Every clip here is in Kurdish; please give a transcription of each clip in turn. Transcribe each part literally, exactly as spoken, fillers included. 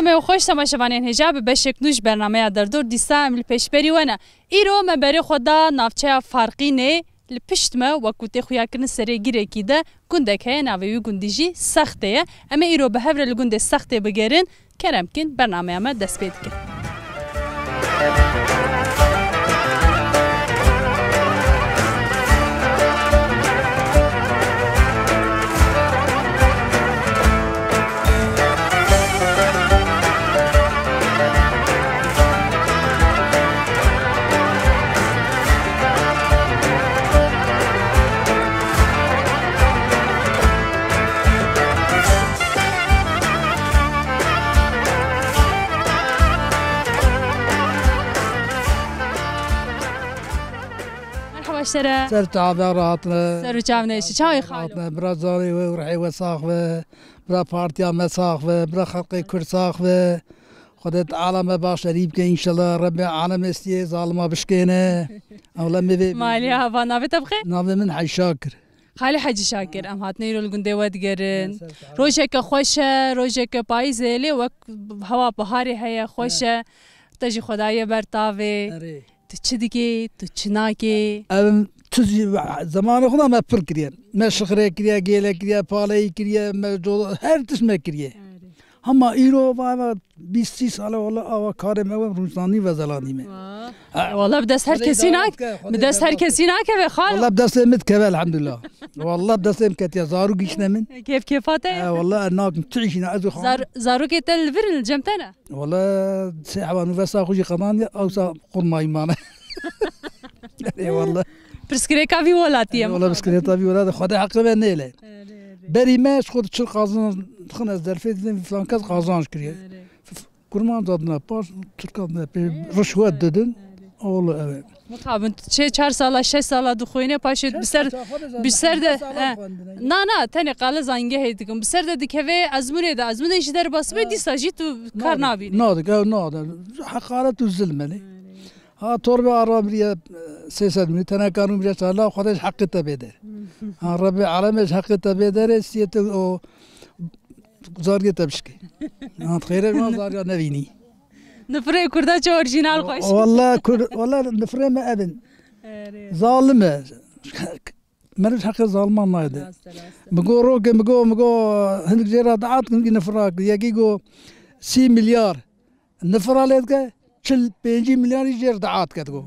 Em ê xweş temaşevanên hêja bi beşek nû ji bernameya Derdor dîsa em li pêşberî we ne. Îro me berê xwe da navçeya Farqînê, li pişt me wekû tê xuyakirin serê gîrekî de gundek heye, navê wî gundî jî Sextê ye. Em ê îro bi hev re li gundê Sextê bigerin. Kerem kin, bernameya me dest pê dikin. Merhaba ji te re. Ser çava rahatine. Ser û çav neşî. Çawê xalo? Rahatine. Bira zarê we û rihê we sax be. Bira partiya me sax be. Bira xelqê Kurd sax be. Xwedê Teala me başerî bike înşallah. Rebbê alem estiyê zalima bişkêne. Ewle mi vê. Malî ava, navê te bixê? Navê min Hecî Şakir. Xalê Hecî Şakir, em hatine îro li gundê we digerin. Ser çava. Rojeke xweş e, rojeke payîzê, lê wek hewa biharê heye, xweş e. Te jî Xwedayê ber tavê. Erê. Tu çi dikî, tu çi nakî? Em tu jî zemanê xwe de me pir kiriye. Me şixrê kiriye, gêle kiriye, paleyî kiriye, me co-, her tişt me kiriye. Erê. Hema îro va, va bîst sî sal e, wala ava karê me we rûniştandî ve zelanî me. Wah. Ha. Wala bi dest her kesî nak-, bi dest her kesî nakeve xalo. Wala bi destê min dikeve elhamdulillah. Wala bi destê min ketiye, zarû gişne min. Kêf kêfa te ye. E, wala ez nakim, tu îşîna ez û xan. Zar-, zarokê te li vir in, li cem te ne? Wala sê hewa nûvesa xwe jî qedan ya, ewsa qurmayî mane. Ê wala. Pirsgirêka vî welatî ye. Wala pirsgirêka vî welatî, Xwedê heqê me nêle. Erê, erê. Berî me ji xwe çil qazanc dixin, ez derfê didin, filan kes qazanc kiriye. Erê. F-, f-, kurmanca dina paş, Tirka dina pê rişwet didin. Erê. Oğlu evet. Mutabin çê çar sala, şeş sala dixwîne, paşê bi ser, bi ser de, he. Na, na, tenê qale zangehê dikin. Bi ser de dikeve ezmûnê de, ezmûnê jî derbas be, dîsa jî tu kar nabînî. Nadik, ew nadik. Heqaret û zilm e. Ha, torbe arva biriye, e, sê sed milyon, tene kanûn biriye çar la, Xwedê ji heqê te bêder. Ha, Rebbê alemê ji heqê te bêder, siyê te o zargê te bişkê. Ha, xêre van zarga nevînî. Nifirê Kurda çi orjînal xweş. Walla Kur-, walla nifirê me evin. Erê. Zalim e. Meriv ji heqê zaliman nayê de. Rast e, rast e. Mi go rokê, mi go, mi go hindik jê re daat, hindik nifira kir. Yekî go sî milyar. Nifira lê dike, çil pêncî milyarî jêr diat ket go.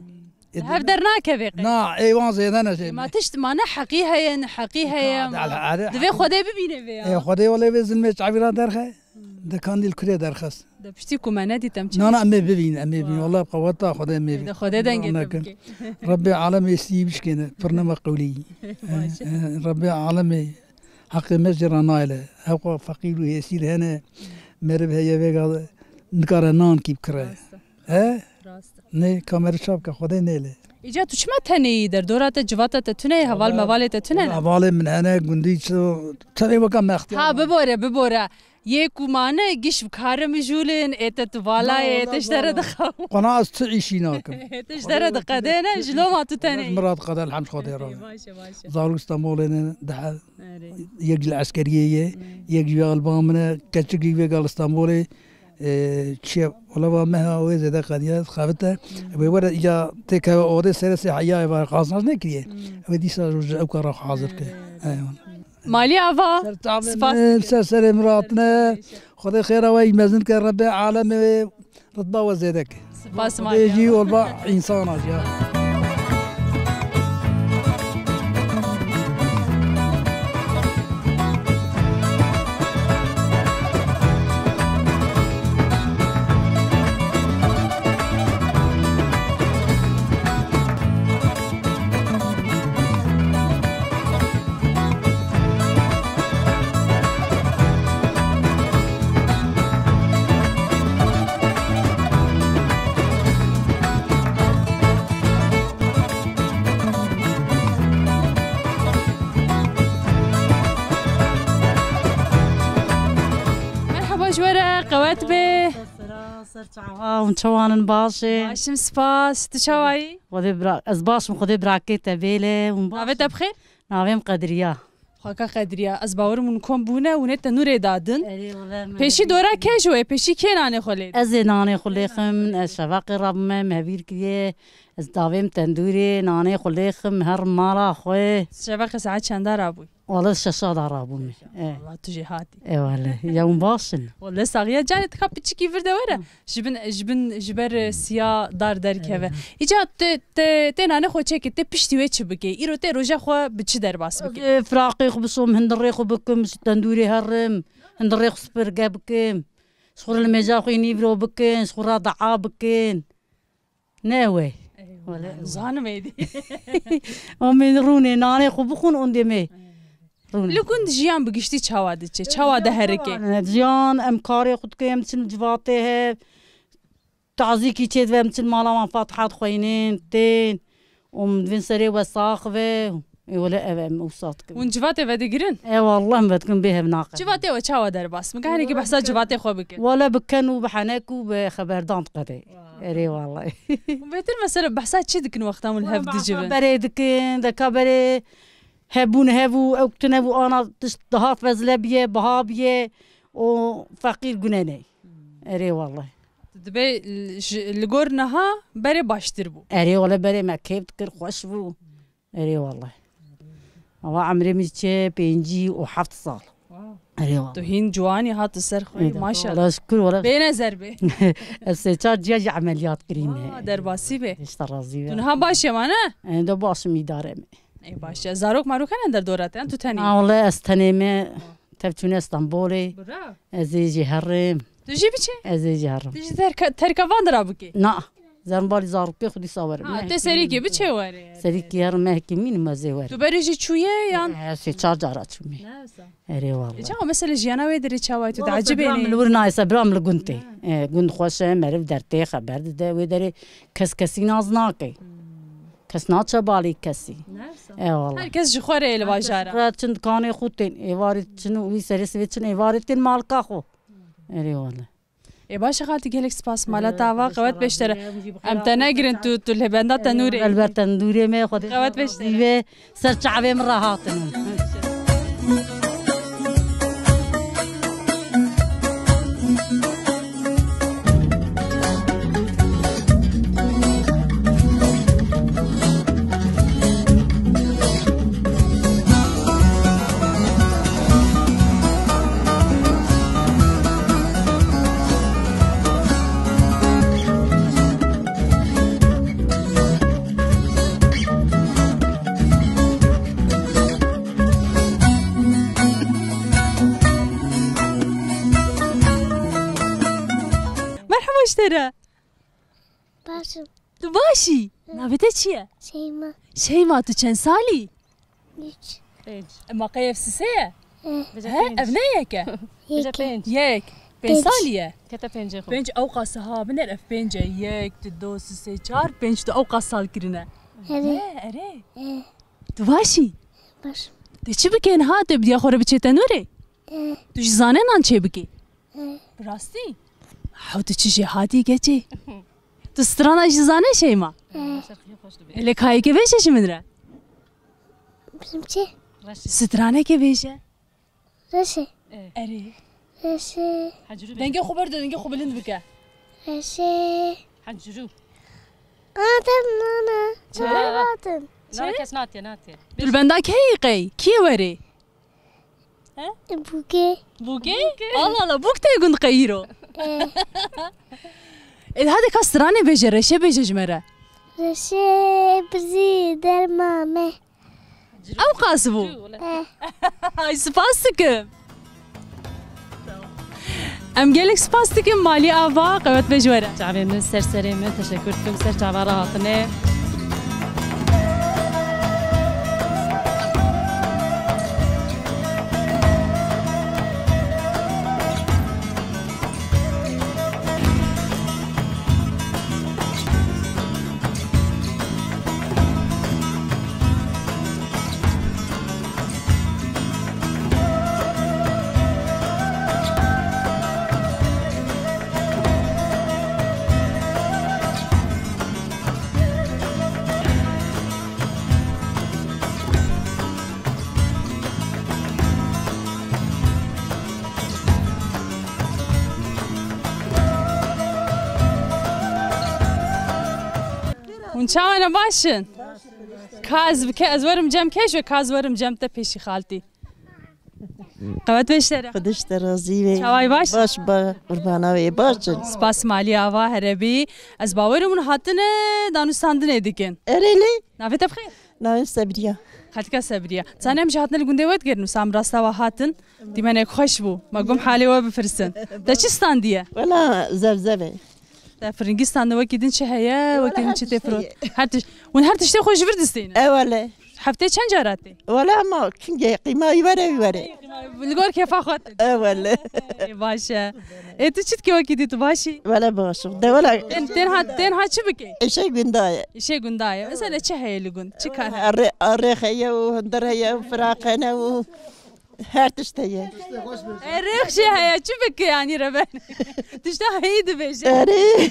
Hev dernakeve qey. Na, ê wan zêde ne jê. Ma tişt, ma ne heqî heye, ne heqî heye. Divê Xwedê bibîne vê ya. Ê, Xwedê welê vê zilmê çavîra derxe, de kandîl kurê derxist. De piştî ku me nedît em çi. Na, na, em ê bibîn, em ê bibîn. Wah. Wala qeweta Xwedê em ê bibîn. De Xwedê dengê te bike. Rebbê alemê sî bişkêne, pirnema qewlî. Baş e. He, he, Rebbê alemê. Heqê me jê re nayêle. Hewqa feqîr û hêsîr hene. Meriv heye vêga nikare nan kî bikire. Rast e. He? Rast e. Nê, ka meriv çav ke, Xwedê nêle. Îca tu çima tenê yî, derdora te, civata te tune ye, heval mevalê te tune ne? Hevalê min hene, gundî çi, tenê weka me extiyar. Ha, bibore, bibore. Yê ku mane giş bi kare mijûlin, ê te tu vala ye, ê te ji te re dixew. Qona ez tu îşî nakim. Ê te ji te re diqedêne, ji loma tu tenê yî. Min re diqede, elhemd Xwedê re. Baş e, baş e. Zarok Stenbolê ne, dihe. Erê. Yek ji li eskeriyê ye, hmm, yek ji alba min e, keçik jî vêga li Stenbolê, e, çi ye, wala va meha wê zêde qediya, xebite. Hmm. Wê were îca têkeve odê serê sê heyayê va qazanc nekiriye. Hmm. Wê dîsa ji ew kara xwe hazir ke. Erê. Eyvallah. Malî ava, spas. Ser çavê min, ser serê min ratine. Xwedê xêra we yî mezin ke, Rebbê alemê wê ritba we zêde ke. Spas Xwedê jî olba însana jî ya. Merhaba ji we re, qewet bê. Ser çava hûn çawan in, baş e? Baş im, spas. Tu çawa yî? Xwedê bira-, ez baş im, Xwedê birakê te bêle, hûn baş in? Navê te bixêr? Navê min Qedriya. Kaka Qedriya, ez bawerim hûn kom bûne, hûn ê tenûrê dadin. Erê, wele me Pêşî hevîr dora kiriye. Kê ji we, pêşî kê nanê xwe lê didin? Ez ê nanê xwe lê xim, ez şevaqê rabime, me hevîr kiriye, ez davêm tendûrê, nanê xwe lê xim, her mala xwe. Şevaqê saet çenda rabûy? Wele şeşa da rabûme. E. Allah tu jê hatî. E wele, ya hûn baş in. Wele saxiya canê tika piçikî vir de were. Hı. Ji bin, ji bin, ji ber, e, siya dar derkeve. Erê. Îca tê, tê, tê nanê xwe çêkê, tê piştî wê çi bikê? Îro tê roja xwe bi çi derbas bikê? Ez ê firaqê xwe bişom, hundirê xwe bikim, ji tendûrê herim, hundirê xwe spirge bikim. Ji xwe re limêja xwe yê nîvro bikin, ji xwe re dua bikin. Ne wê. Eyvallah. Wele. Zanim êdî. Em ê rûnê, nanê xwe bixwin, ondê me. Rûnê. Li gund jiyan bi giştî çawa diçe? Çawa diherike? Jiyan, em karê xwe dikin, em diçin civatê hev. Tazîkî çêdibe, em diçin mala wan fatiha dixweynin, tên. Û min divên serê we sax be. Ê wele ev em wisa dikin. Hûn civatê vedigirin? E, wallah em vedigirin bê hev naqe. Civatê we çawa derbas? Min gehenekî behsa civatê xwe bike. Wele bi ken û bi henek û bi xeberdan diqede. Wa. Erê, wallah. Hûn bêtir mesela behsa çi dikin wexta hûn li hev dicivin? Berê dikin, deka berê hebûn hev û ew tune bû ana tişt daha fezle biye, biha biye û feqîr guneney. Hmm. Erê, wallah. Dibê li, ji, li gor niha berê baştir bû. Erê, wallah berê me kêf dikir, xweş bû. Erê, wallah. Ava emrê min çe pêncî û heft sal. Wow. Erê, wallah. Tu hîn ciwanî hat li ser xwe, maşallah. Wala şükür, wala. Bêne zer bê. Ez sê çar ciya jî emeliyat kirîne. Wa, derbasî bê. Hêşta razî be. Tu niha baş e, ma ne? Em de baş im, îdare me. Ê, baş e. Zarok marok hene der dora te, tu tenî? Ha, wala ez tenê me. Tev çûne Stenbolê. Bravo. Ez ê jî herim. Tu jî biçe? Ez ê jî herim. Tu jî terka-, terka van dira bikê? Na. Zenbalî zarokê xwe dîsa werim. Ha, te serîkê biçe were. Serîkê herim, mehekî mînim ez ê werim. Tu berê jî çûye yan? He, sê çar cara çûme. Ne wisa? Erê, wallah. E, çawa mesela jiyana wê derê çawa ye, tu diecibînî? Bira min li wir nayê se, bira min li gund tê. E, gund xweş e, meriv dertê, xeber dide, wê derê kes kesî nas nake. Hmm. Kes naçe balî kesî. Ne wisa? E, wallah. Her kes ji xwe re yê li bajara. Her kes ji xwe re çin dikanê xwe tên, êvarê çin û wî serê sivê çin êvarê tên malka xwe. Erê, wallah. Ê, baş e xaltî, gelek spas. Mala te ava, qewet pêştere. Em te negirin, tu, tu li benda tenûrê. Elbet tenûrê me, Xwedê qewet pêştere. Ser çavê min re hatin. Merhaba ji te re. Baş im. Tu baş î? Hı. Navê te çi ye? Şeyma. Şeyma, tu çend salî? Üç. Pênc. Ema qey ev sisê ye? Hı. He, ev ne yek e? Yek. Pênc. Yek. Pênc. Pênc salî ye? Kete pêncê xwe. Pênc ew qas ha, biner ev pênc e. Yek, tu, do, sisê, çar, pênc tu ew qas sal kirine. Erê. He, erê. Hı. Tu baş î? Baş. Tu çi bikê niha, tu ê bi diya xwe re biçê tenûrê? Hı. Tu jî zanê nan çê bikê? Hı. Bi rastî? Hew, tu çi jêhatî keçê? Tu strana jî zanê Şeyma? Hı. Lê kayekê bêje ji min re. Biçim çi? Stranekê bêje. Reşê. Erê. Reşê. Dengê xwe berde, dengê xwe bilind bike. Reşê. Hencirû. Ana, tem nana. Çawa hatin? Nana, kes natiye, natiye. Tu li benda kê yî qey? Kî ye werê? He? Bûkê. Bûkê? Bûkê. Allah Allah, bûk tê gund qey îro. E. E, hadi ka stranê bêje, reşê bêje ji me re. Reşê bizî derma me. Ew qas bû. Eh. Ay, spas dikim. Em gelek spas dikim, Malî Ava, qewet be ji we re. Çavê min, ser serê min, teşekkür dikim, ser çava re hatine. Çawa ne, baş in? Ka ez bike, ez werim cem kej ve ka ez werim cem te pêşî xaltî. Qewet beştere. Xwedê ji te razî be. Çaway baş? Baş be, qurbana wê, baş in. Spas malî ava herebî. Ez bawerim hûn hatine danûstandinê dikin. Erê lê. Navê te bi xêr? Navê Sebriya. Xeltika Sebriya. Zanim em jî hatine li gundê we digerin û sam rasta we hatin. Dîmenek xweş bû. Me gom halê we bipirsin. Te çi standiye? Wela zevzev e. Te firingî standin, wekî din çi heye? Wekî din çi tê firo? Her tiş-, hûn her tiştê xwe ji vir distînin? E wele. Heftê çend cara tê? Wele ama çingê qîma wî were wî were. Li gor kêfa xwe tê. E wele. Ê, baş e. Ê, tu çi dikî wekî dî, tu baş î? Wele baş im. De wele. Tên, tên ha, tên ha çi bikê? Îşê gunda ye. Îşê gunda ye. Mesela çi heye li gund? Çi kar heye? Arê, arê heye û hundir heye û firaq hene û her tişt heye. E, rêx jî heye, çi bike yanî reben? Tişta heyî dibêje. Erê.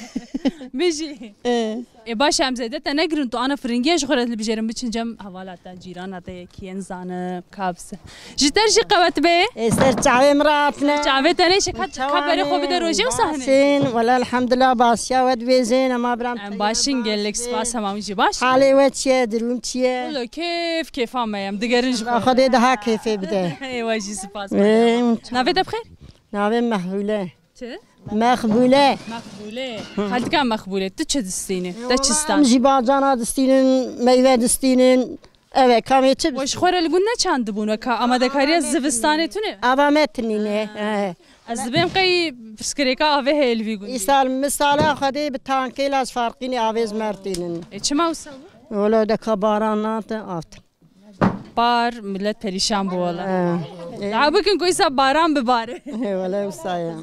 Bijî. E. Ê, baş e, em zêde te negirin, tu ana firingiye ji xwe re dibijêrin, biçin cem hevala te, cîrana te, yekî ye, nizanim, kabs. Ji te jî qewet bê. Ê, ser çavê min re hatine. Çavê te neyşe, ka, ka berê xwe bide rojê û sahnê. Basên, wele elhamdulillah, basiya we dibêjin, ema biram. Em baş in, gelek spas, hema wî jî baş. Halê we çi ye, durum çi ye? Wele kêf, kêfa me ye, em digerin ji xwe. Xwedê daha kêfê bide. Ê, we jî spas. Ê, navê te bi xêr? Navê Mehbûle. Çi? Mexbûle. Mexbûle. Xeltika Mexbûle, tu çi distînî? Te çi stand? Em jî bacana distînin, meyve distînin. Ev e, kamê çi? We ji xwe re li gund ne çandibûn, weka amadekariya zivistanê tune? Ava me tinîne. He. Ez dibêm qey pirsgirêka avê heye li vî gundî. Îsal misala Xwedê bi tankê laz farqînê avê ji me re tînin. E, çima wisa bû? Wele deka baran nate, av tîn. Bar, millet perîşan bû wele. He. Daha bikin ku îsa baran bibare. He, wele wisa ye.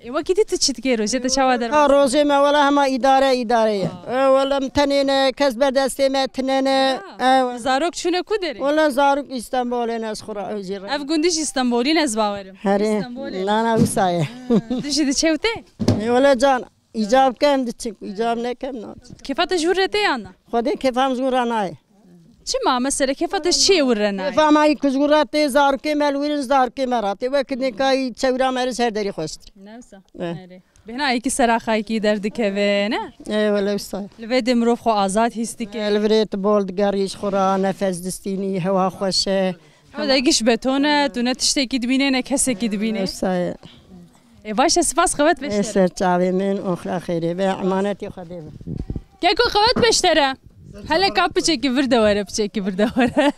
E, wekî dî tu çi dikê rojê te çawa der? Ha, rojê me wele hema îdare, îdare ye. E, wele em tenê ne, kes ber destê me tine ne. Ha. E, zarok çûne ku derê? Wele zarok Îstanbulê ne, ez xwe re ew jî re. Ev gundî jî Îstanbulî ne, ez bawerim. Herê. Îstanbulê. Na, na, wisa ye. Ha, tu jî diçe û tê? E, wele can. Îcab kem diçin, îcab nekem naçin. Kêfa te ji wir re tê yan na? Xwedê kêfa min ji wir re nayê. Çima? Mesela kêfa te ji çiyê wir re nayê? Kêfa me yî ku ji wir re tê, zarokê me li wir in, zarokê me re tê. Wek nika yî çewra me re ji her derî xweştir. Ne wisa? Eh. Erê. Bêhna yekî seraxayekî derdikeve, ne? Ê, wele wisa. Li vê dê mirov xwe azad hîs dike. Ê, li virê tu bol digerî ji xwe re, nefes distînî, hewa xweş e. Ew de giş beton e, tu ne tiştekî dibînê, ne kesekî dibînê. Wisa ye. Ê, baş e, spas, qewet beşdere. Ê, ser çavê min, oxira xêrê be, emanetê Xwedê be. Keko, qewet beşdere. Hele ka piçekî vir de were, piçekî vir de were.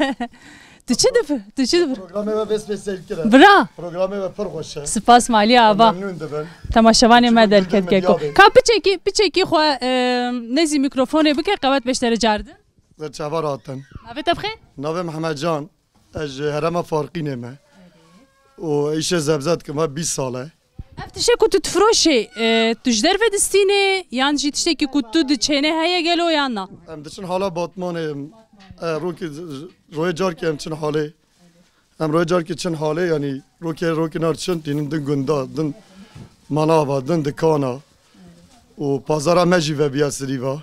Tu çi dif-, tu çi dif-, Programê we bes bes seyr kire. Bira. Programê we pir xweş e. Spas malî ava. Memnun dibin. Temaşevanê me derket Keko. Ka piçekî, piçekî xwe, e, nêzî mîkrofonê bike, qewet beşdere cardin. Ser çava rahatin. Navê te bi xêr? Navê Mehmet Can. Ez ji herêma Farqînê me. Û îşê zebze dikim, ha bîst sal e. Ev tiştê ku tu difiroşê, e, tu ji derve distînê, yan jî tiştekî ku tu diçênê heye gelo yan na? Em diçin hala Batmanê, em, e, rokê, royê carkê em çin halê. Em royê carkê çin halê, yanî rokê, rokê nar çin, tînin din gunda, din manava, din dikana. Û pazara me jî vebiya Silîva.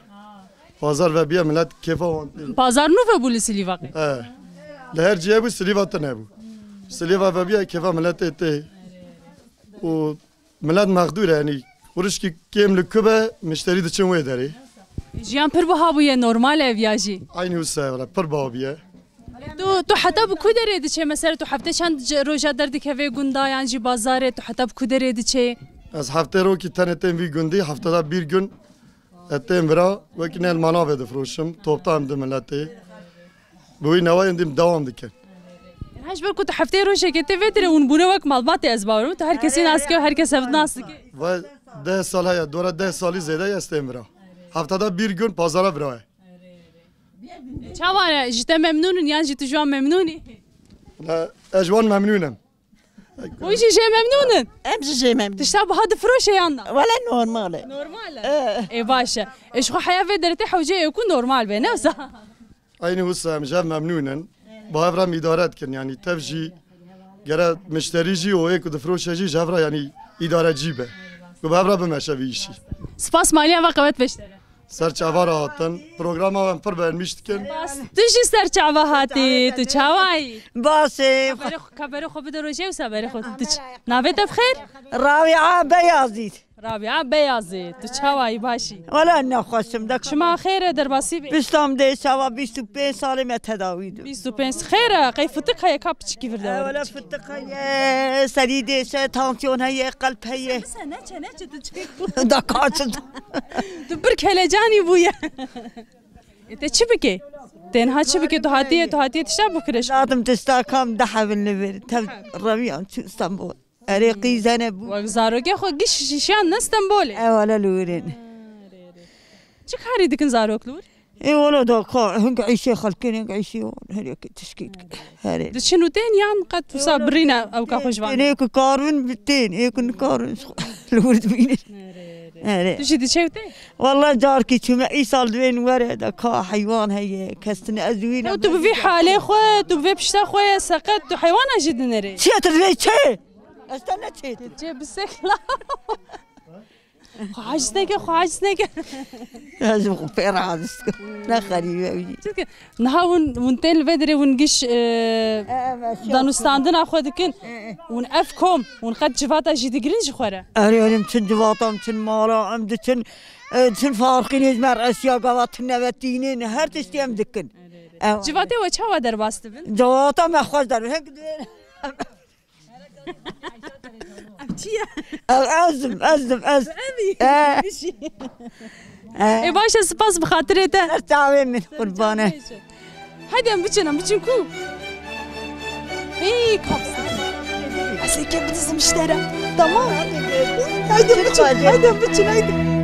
Pazar vebiya, millet kêfa wan tê. Pazar nû vebû li Silîva qey? He. Li her cihê bû, Silîva tune bû. Silîva vebiya, kêfa milletê tê. Û millet mexdûr e, yanî xurişkî kêm li ku be, mişterî diçin wê derê. Jiyan pir biha bûye, normal e ev ya jî? Eynî wisa ye, wele pir biha bûye. Tu, tu heta bi ku derê diçê? Mesela tu heftê çend c-, roja derdikevê gunda yan jî bazarê, tu heta bi ku derê diçê? Ez heftê rokî tenê tên vî gundî, heftada bir gün ez tên vira, wekî ne li manavê difroşim, toptan di miletê. Bi wî newayên dîm dewam dikin. Her ji ber ku tu heftê rojekê tê vê derê, hûn bûne wek malbatê, ez bawer im. Tu her kesî nas dike û her kes hev nas dike. Ve deh sal heye, dora deh salî zêde ye ez tên vira. Heftada bir gün pazara vira ye. Çawa ne? Ji te memnûn in yan jî tu ji wan memnûn î? La, ez ji wan memnûn im. Hûn jî jê memnûn in? Em jî jê memnûn. Tişta biha difiroşe yan na? Wele normal e. Normal e? Eh. Ê, baş e. Ê, ji xwe heya vê derê tê hewceyê ku normal be, ne wisa? Eynî wisa em ji hev memnûn in. Bi hev re em îdare dikin, yanî tev jî gere mişterî jî û ê ku difiroşe jî ji hev re, yanî îdarecî be. Ku bi hev re bimeşe vî îşî. Spas malî ava qewet beşdere. Ser çava re hatin. Programa em pir beğenmiş dikin. Spas. Tu jî ser çava hatî. Tu çawa yî? Basê. Ka berê xwe, ka berê xwe bide rojê wisa berê xwe tu diç. Navê te bi xêr? Rabia Beyazît. Rabia Beyazî, tu çawa yî, baş î? Wala nexweş im, de Çima xêr e, derbasî bî? Pişta min dê çawa bîst û pênc salê me tedawî dibim. Bîst û pênc xêr e, qey fitik heye ka piçikî vir de E, were, wala piçikî. Fitik heye, serî dêşe, tansiyon heye, qelp heye. Sen neçe, neçe tu çê ku. Da kaçin. Tu pir kelecanî bûye. E, te çi bike? Tenha çi bike? Tu hatiye, tu hatiye tişta bikire. Ladim tişta kam de hevin li vir. Tev reviyan çû Stenbol. Erê qîzene bû. Wek zarokê xwe giş şişiyan ne Stenbolê. Ew hele li wir in. Çi karî dikin zarok li wir? Ê wala da ka hing îşê xelkin, hing îşê wan, her yekê tişkî dikin. Herê. Diçin û tên yan qet wisa birîne ew ka xwe ji van? Ê ku karin bi tên, ê ku nikarin li wir dibînin. Erê. Tu jî diçe û tê? Wala carkî çûme, îsal divên were de ka heywan heye, kes tine ez wî Ew tu bi vî halê xwe, tu bi vê pişta xwe ye seqet, tu heywana jî dinerê. Çê tu divê çê? Ez te ne çê tu. Çê bisekla. Xwe haciz neke, xwe haciz neke. Ez ji xwe pê re haciz dikim. Ne xerîbe wî. Çunke niha hûn, hûn tên li vê derê hûn giş, e, danûstandina xwe dikin. Hûn ev kom, hûn qet civata jî digirin ji xwe re. Erê, erê, em çin civata, em çin mala, em diçin, e, çin farqînê ji me re esiya gava tune ve tînên, her tiştî em dikin. Ew. Civatê we çawa derbas dibin? Civata me xweş derbas. Hek divê Ev çi ye? Ev ez im, ez im, ez. Ev He. Bişî. He. Ê baş e, spas bi xatirê te. Ser çavê min, qurbane. Hadi em biçin, em biçin ku? Hey, kapsın. Ez eke bidizim işte re. Tamam. Hadi biçin, hadi biçin, hadi.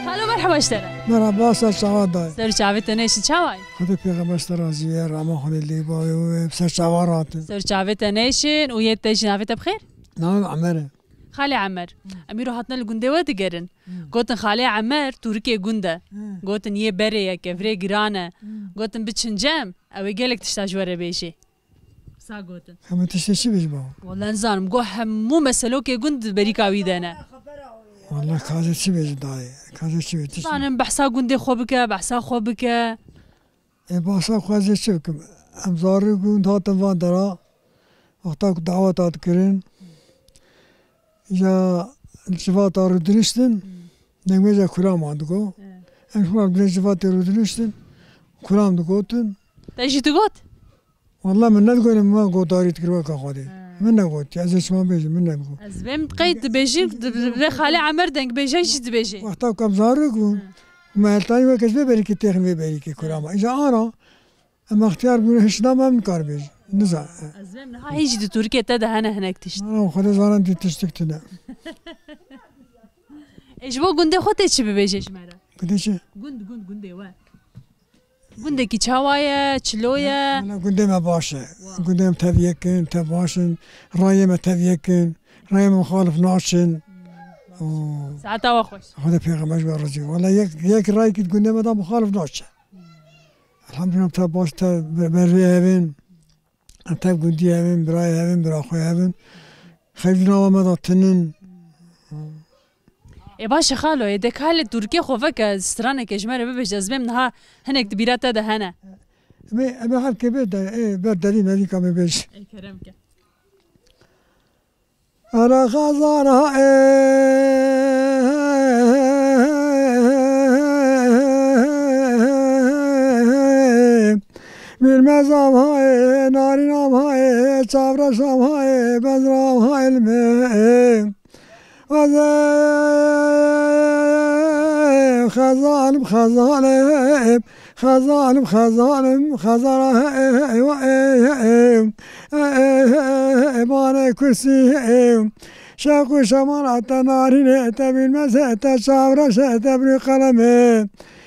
Xalo, merheba ji te re. Merheba, ser çava dayê. Ser çavê te neşin, çawa yî? Xwedê pêxember ji te razî ye, rama Xwedê lê bavê wê, ser çava ratin. Ser çavê te neşin û yê te jî navê te bi xêr? Navê min Emer e. Xalê Emer, em îro hatine li gundê we digerin. Gotin Xalê Emer tûrikê gund e. Gotin yê berê ye, kevirê giran e. Gotin biçin cem, ew ê gelek tişta ji we re bêjê. Sa gotin. Hemû tiştê çi bêjim baba? Wala nizanim, go hemû meselokê gund di berîka wî de ne. Wala kazê çi bêjim dayê? Kazê çi bêjim? Tişt Zanim behsa gundê xwe bike, behsa xwe bike. Ê behsa xwe ez ê çi bikim? Em zarok bûn, hatin van dera. Wexta ku dawet hat kirin, ya civata rûdiniştin, dengmêja kulaman digo. Em ji xwe re bi civatê rûdiniştin, kulam digotin. Te jî digot? Walla min nedigotin, min godarî dikir weka Xwedê. He. Min negot, ez ê çima bêjim, min negot. Ez bêm qey dibêjin, di, di, di, Xalê Emer dengbêjek jî dibêjê. Wexta ku em zarok bûn, He. me heltanî weke ji vê berîkê têxin vê berîkê kurama. Îja ara, em extiyar bûn, hişna me em nikar bêjin. Niza. Ez bêm niha hîn jî di Tirkiyê te de hene hinek tişt. Ana, Xwedê zanin dî tiştik tune. Ê ji bo gundê xwe tê çi bibêjê ji me re? Gundê çi? Gund, gund, gundê we. Gundekî çawa ye, çilo ye? Wala gundê me baş e. Wow. Gundê me tev yek in, tev baş in. Rayê me tev yek in. Rayê me mixalif naçin. Û Saeta we xweş. Xwedê pêxember ji we razî. Wala yek, yek rayekî gundê me de mixalif naçe. Elhamdulillah, tev baş, tev ber-, bervê hev in. Em tev gundî hev in, birayê hev in, bira xwe hev in. Xeyr di nava me de tinin. Ê baş e xalo, ê de ka li Tirkiyê xwe veke straneke ji me re bibêje, ez bêm niha hinek di bîra te de hene. Em ê, em ê hevkê bê de, ê, ber derî merîka me bêj. Ê kerem ke. Ara xezara ê, Bilmez ama ê, narin ama ê, çavreş ama ê, bezra ama ilme. Xezalim, xezalim, xezalim, xezalim, xezara ê, mane kursî ê. Şeq û şemala te narînê, te bilmez ê, te çavreş ê, te birî qelemê.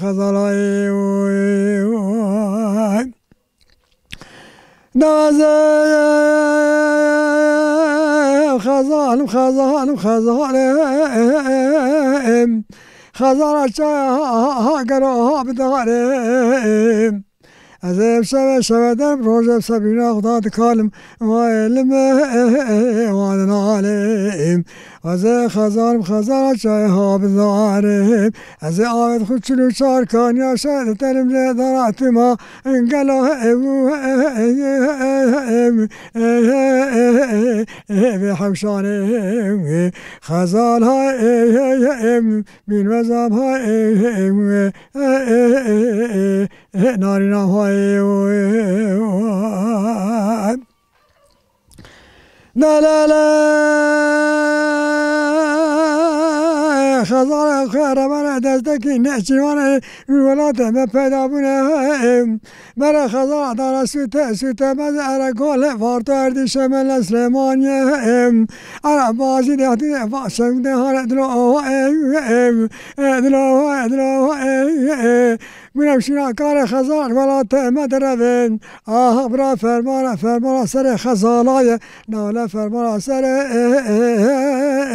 Xezalayê. Dawazê xezalim, xezalim, xezalim. Xezala çaya ha, ha, ha, gero ha bidarim. Ez ê şeve, şeve derim, rojê sebrîna xuda dikalim. Vay elime, vay nalim. Ez ê xezalim, xezala çaya ha bidarim. Ez ê avêt xwe çil û çar kaniya şer diterim lê dara tima. Gelo ew, ew, ew, ew, ew, ew, ew, hewşanê, xezal ha, ew, ew, ew, bînmezam ha, ew, ew, ew, ew, ew, ew, narîna ha, ew, ew, ew. La la la, xezala xwe remene destekî nêçîvanê welatê me peyda bûne. Mere xezala dara sûte, sûte me de ere gole varto erdîşe me le Silêmaniyê. Ere bazî de hatiye va şewde hare dilo ova, dilo ova, dilo ova. Bûne şîna karê xezal welatê me derevên. Aha bira fermana, fermana serê xezalaye. Nale fermana serê, e, e,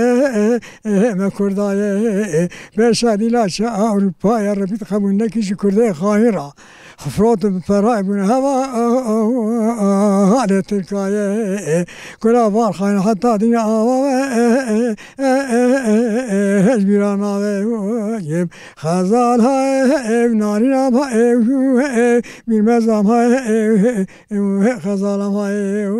e, e, e, me kurdaye. Beşa dîla çi Ewropaye, rebît qebûl nekî ji kurdê xayîn ra. Xifrot bi peray bûne heva, e, e, e, e, halê Tirkaye. Kula var xayîn heta dinya ava, e, e, e, e, e, e, e, hej bîra nave, e, e, Xezal ha ev, narîna ha ev, e, e, mîrmezam ha ev, e, e, xezalam ha ev.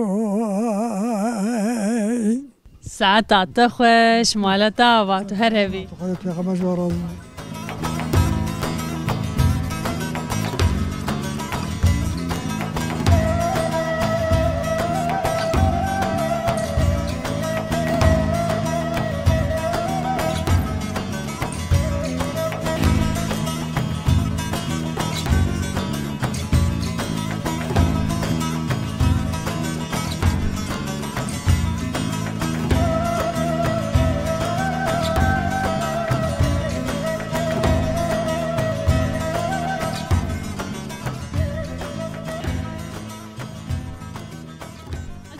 Saeta te xweş, mala te ava, tu her hebî. Xwedê pêxember ji we razî be.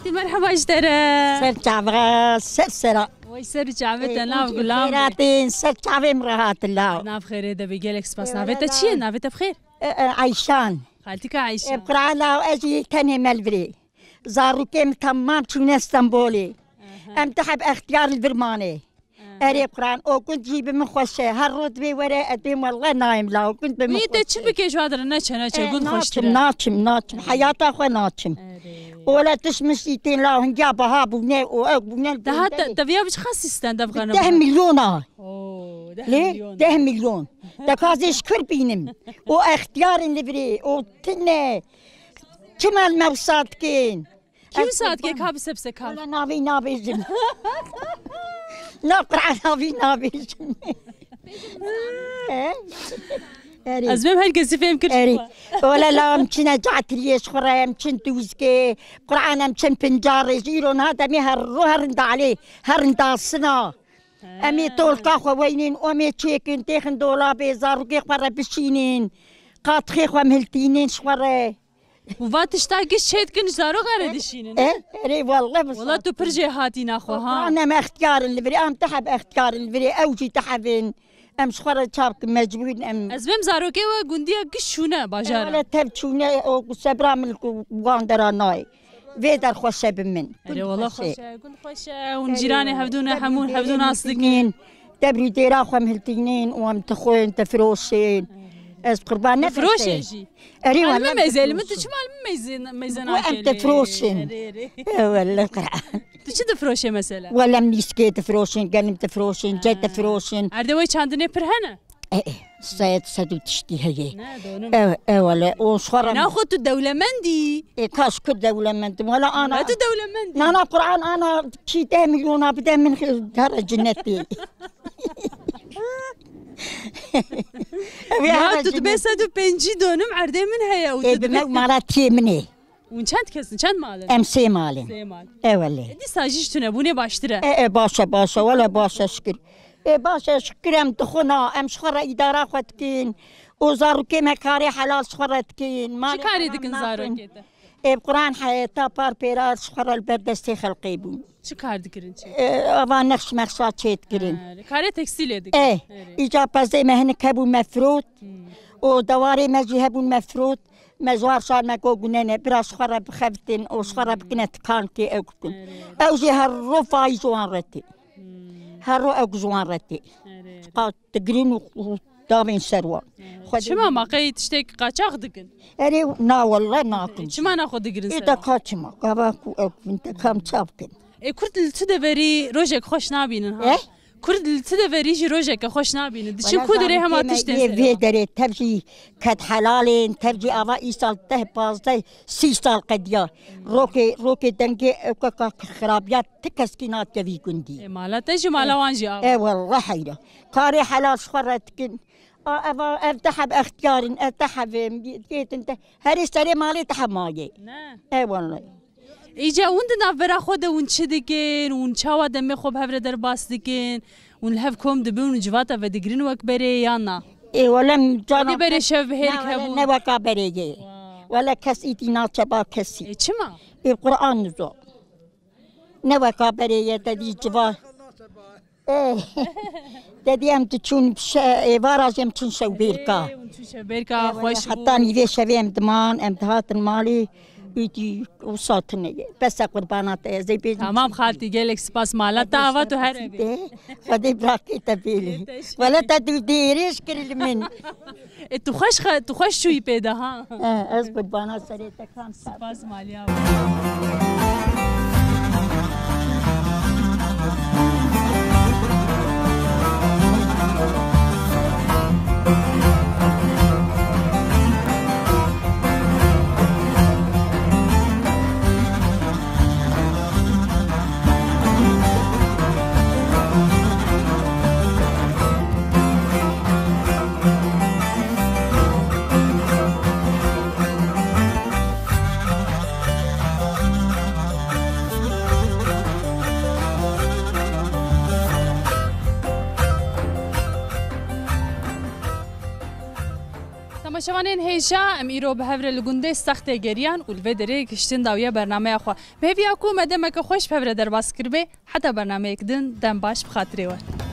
Ti merheba ji te re. Ser çavra, ser sera. Wey ser û çavê te, nav gulam be. Xêratîn, ser çavê min re hatin law. Nav xêrê de be, gelek spas. Navê te çi ye? Navê te bi xêr? E, e, Eyşan. Xaltika Eyşan. E, Qur'an law, ez jî tenê me li virê. Zarokê min temam çûne Stenbolê. Aha. Em tiheb extiyar li vir manê. Aha. Erê Qur'an, o gund jî bi min xweş e. Her roj divê were, ez dêm wele nayêm law, o gund bi min xweş e. Wî te çi bike ji wa dire, neçe, neçe, gund xweştir e. Naçim, naçim, naçim. Heyata xwe naçim. Erê. Ola tişt mişt jî tên law, hingiya biha bûne, o ew bûne. Daha te, te viya bi çiqa sîsten dev xanim? Deh milyon a. Oo, deh milyon. Lê deh milyon. Te ka ez ê ji kur bînim. O extiyarên li virê, o tune. Çima li me wisa dikin? Kî wisa dike, ka bi se bi se ka? Wala navê nabêjim. Na Qur'an navê nabêjim. He? Erê. Ez bêm her kesî fêm kir. Erê. Wala la em çine catiriyê ji xwe re, em çin dûzkê. Qur'an em çin pincar rê. Ji îro niha demê her ro herin dalê, herin dasina. Em ê tolka xwe weynên, em ê çêkin, têxin dolabê, zarokê xwe re bişînin. Qatixê xwe em hiltînin ji xwe re. Û va tişta giş çê dikin, ji zaroka re dişînin. E, erê, wele bi. Wela tu pir jêhatîna xwe, ha. Em extiyar in li virê, em tiheb extiyar in li virê, ew jî tiheb in. Em ji xwe re çav kin, mecbûr in em. Ez bêm zarokê we gundiya giş çûne bajara. Wele tev çûne, o sebra min ku wan dera nayê. Vê der xweş e bi min. Erê, wela xweş e, gund xweş e, hûn cîranê hevdû ne, hemû hevdû nas dikin. Debrî dêra xwe em hiltînin û em dixwin, difiroşin. Ez qurban ne Difiroşe beşe. Jî. Erê Hal wele min mezeli min, tu difiroşim. Çima li min mezin-, mezena Bu em kerî? Difiroşin. Erê, erê. E, wele Qur'an. Tu çi difiroşe mesela? Wele em nîskê difiroşin, genim difiroşin, cê Ha. difiroşin. Erdê wê çandinê pir hene? E, e, sed, sed û tiştî heye. Ne, donim. E, e, wele, o xwe re Naxwe tu dewlemendî. E, kaş ku dewlemendim. Wele ana. Ne tu dewlemendî? Nana Qur'an ana kî deh milyona bide min xê-, here cinnetê. Ev ê Ya, here tu dibe cennet. Sed û pêncî donim erdê min heye û Ê, tu dibe dibe mala tiyê min ê. Hûn çend kes in? Çend mal in? Em sê mal in. Sê mal. E, wele. E, dîsa jî ji tunebûnê baştir e. E, e, baş e, baş e, wele baş e, şikir. E, baş e, şikir em dixwina, em ji xwe re îdara xwe dikin. Û zarokê me karê helal ji xwe re dikin. Çi Malê karê haram dikin nakin. Zarokê te? Ê, bi Quran heyeta par pêra ji xwe re li ber destê xelqê bûn. Çi kar dikirin çi? Ê, ava nexş mexşa çê dikirin. Erê. Karê tekstîlê dikin. Ê, Erê. Îca pezê me hinik hebû me firot. Hmm. Û dewarê me jî hebûn me firot. Me ji wan şar me got gune ne, bira ji xwe re bixebitin û ji xwe re bikine tikankê ew bikin. Erê. Ew jî her ro fayî ji wan re tê. Hmm. Her ro ew ji wan re tê. Erê. Qa digirin û, û davên ser wan. Erê. Xwedê Çima ma qey tiştek qaçax dikin? Erê, na welle nakin. Çima naxwe digirin Ê ser de wan? Ka çima? Gava ku ew bin te kam çav kin. Ê, Kurd li tu deverî rojek xweş nabînin ha? Eh? Kurd li tu deverî jî rojeke xweş nabînin. Diçin Wala ku dirê hema zarokê me tiştên yê ser vê wan. Derê tev jî ked helalên, tev jî ava îsal deh, pazdeh, sî sal qediya. Rokê, rokê dengê ewkeka xirabiya ti keskî nakevî gundî. Ê, mala te jî mala wan jî ava. E, welle heyra. Karê helal ji xwe re dikin. A, eva, ev te heb extiyar in, ev te heb, em, yêtin te. Herî serê malê te heb mayê. Ne. E, welle. Îca hûn di navbera xwe de hûn çi dikin? Hûn çawa demê xwe bi hev re derbas dikin? Hûn li hev kom dibin û civata vedigirin wek berê yan na? Ê, wele em cana Wekî berê kes-, şev bi hêrik na, wele hebûn. Ne weka berê ye. Wa. Wele kes îdî naçe ba kesî. Ê, çima? Ê, Qur'an nizo. Ne weka berê ye, te dî civa. Ê, te dî em diçûn şe-, êvara jî em çûn şewbêrka. Ê, hûn çûn şewbêrka, Ê, wele xweş bû. Heta nîvê şevê em diman, em dihatin malê. Îdî wisa tune ye. Bes e, qurbana te ye, ez ê bêjim Tamam çi xaltî, gelek spas, mala te ava tu here bî. Xwedê bî. Xwedê birakê te bêlê. Ê, teşekkür. Wele te dû dêrêj kir li min. Ê, tu xweş xe-, tu xweş çûyî pê de ha. He, ez qurbana serê te kam ser. Spas maliya. Temaşevanên hêja, em îro bi hev re li gundê Sextê geriyan û li vê derê gihiştin dawiya bernameya xwe. Bi hêviya ku me demeke xweş bi hev re derbas kiribê, heta bernameyek din, dem baş, bi xatirê we.